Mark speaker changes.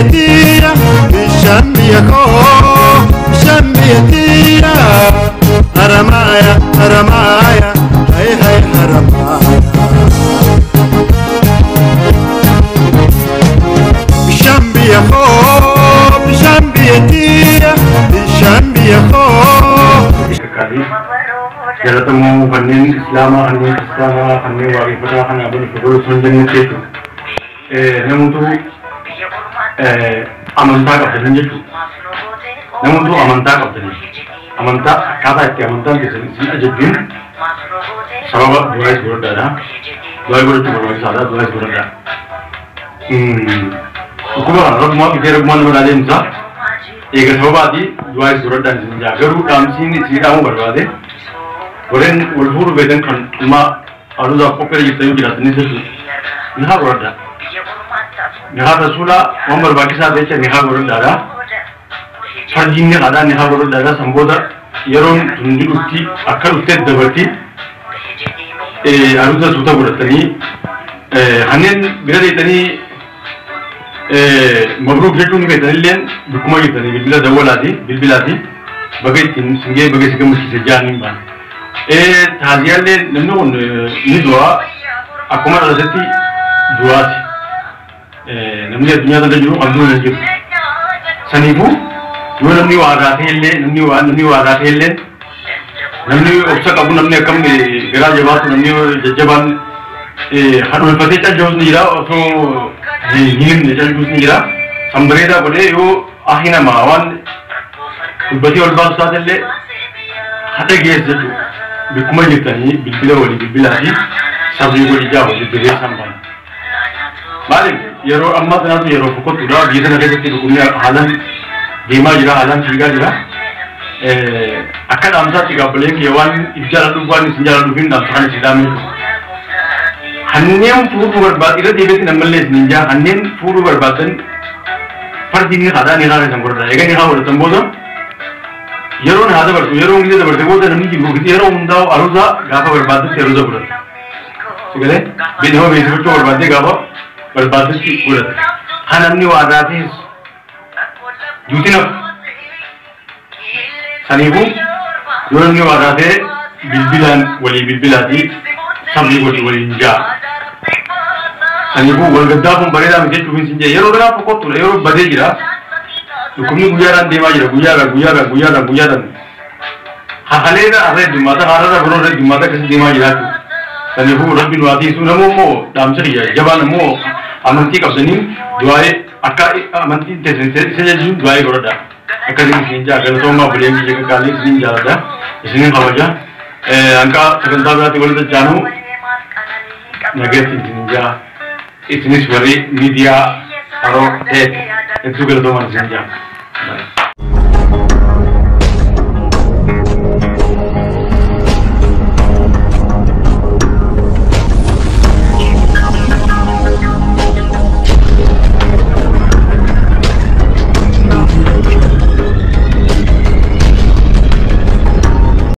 Speaker 1: Bishambiyatia, bishambiyako, bishambiyatia. Haramaya, haramaya, hay hay haramaya. Bishambiyako, bishambiyatia, bishambiyako.
Speaker 2: Jalatamu kanneen Islaamaa, kanneen Kiristaanaa, kanneen Waaqeffataa, kan abon godhu sun jennee jechuudha. Namoota amantaa qabdan jechuudha. Namoota amantaa qabdan. Amantaa akkaataa itti amantaan keessan isin ajajjuun sababa du'aayis godhadhaadha. Du'aayii godhachuun barbaachisaadha. Du'aayis godhadhaa. Dhukkuba kana rabbumaa dhufee rabbumaan nama dhaalee eega sababaati du'aayis godhadhaan isin jaa. Garuu dhaamsiin isin dhaamuu barbaade warreen wal fuudhuu beekan kan dhummaa aruuzaaf qopheera jirtanii jiraatanis jechuudha. Ni haa godhadhaa. Nihaa rasuulaa waan barbaachisaa ta'e jecha nihaa godhadhaadha. Fardiin ni haadhaa nihaa godhadhaadha. San booda yeroon tun ni dhufti akka dhuftee dabarti aruuza suuta godhatanii kanneen bira deetanii mabruuk jechuun ni beektanilleen bakkuma jirtanii bilbila dawwalaati bilbilaati baga ittiin singee baga si gammachiise jaan hin baane. Taaziyaallee namni kun ni du'a akkuma dhalatetti du'aati. Namni addunyaa kana jiru kan du'u hin jiru. Saniifuu yoo namni waa irraa ta'e illee namni waa namni waa irraa ta'e illee namni obsa qabu namni akkam garaa jabaatu namni jajjabaan hadhuunfatee caljuus ni jira osoo hin himne caljuus ni jira. San bareedaa godhee yoo ahi namaa waan dubbatee ol baasu taate illee haxa geesse jechuudha. Bakkuma jirtanii bilbila walii bilbilaa fi sabrii godhi jaa hojii jabeessaan baana. Maaliif yeroo ammaa kanaatu yeroo fokkottuudha. Biyya kana keessatti dhukkubni haalaan deemaa jira, haalaan fiigaa jira. Akka dhaamsaatti gaabbileen kiyya waan if jaaladhuuf waan isin jaaladhuuf hin dhaamsa kan isin dhaamne. Kanneen fuudhuu barbaadu irra deebiitti ammallee isin hin jaa kanneen fuudhuu barbaadan fardi ni haadhaa ni haadha isan godhadha. Egaa ni haa godhatan booda yeroon haa dabartu yeroon gisee dabarte booda namni jiru yeroo hundaa'u aruuza gaafa barbaadutti aruuza godhata. Sigalee nama beeksifachuu barbaaddee gaafa barbaadutti godhata. Kan namni waa irraa ta'es duuti nafu. Saniifuu yoo namni waa irraa ta'e bilbilaan walii bilbilaatii sabni godhi waliin jaa. Saniifuu wal gaddaafuun bareedaa miti jechuuf hin jee yeroo biraa fokkottuudha yeroo badee jira. Dhukkubni guyyaadhaan deemaa jira guyyaadhaan guyyaadhaan guyyaadhaan guyyaadhaan. Hafaleedha har'a heddummaata har'a biroo heddummaata akkasii deemaa jira jechuudha. Saniifuu rabbi nu haa tiisu namuu immoo dhaamsa kiyya jabaan immoo amantii qabdanii du'aa'ee akka amantiin teessan isa jechuun du'aa'ee godhadha. Akkasiin isin jaa galatoomaa buleen kiyya qaqqaalii isin jaaladha isinin kabaja. Hanqa sagantaa biraatti walitti jaanuu nageetti isin jaa isinis warri miidiyaa haroo ta'e hedduu galatoomaa isin jaa.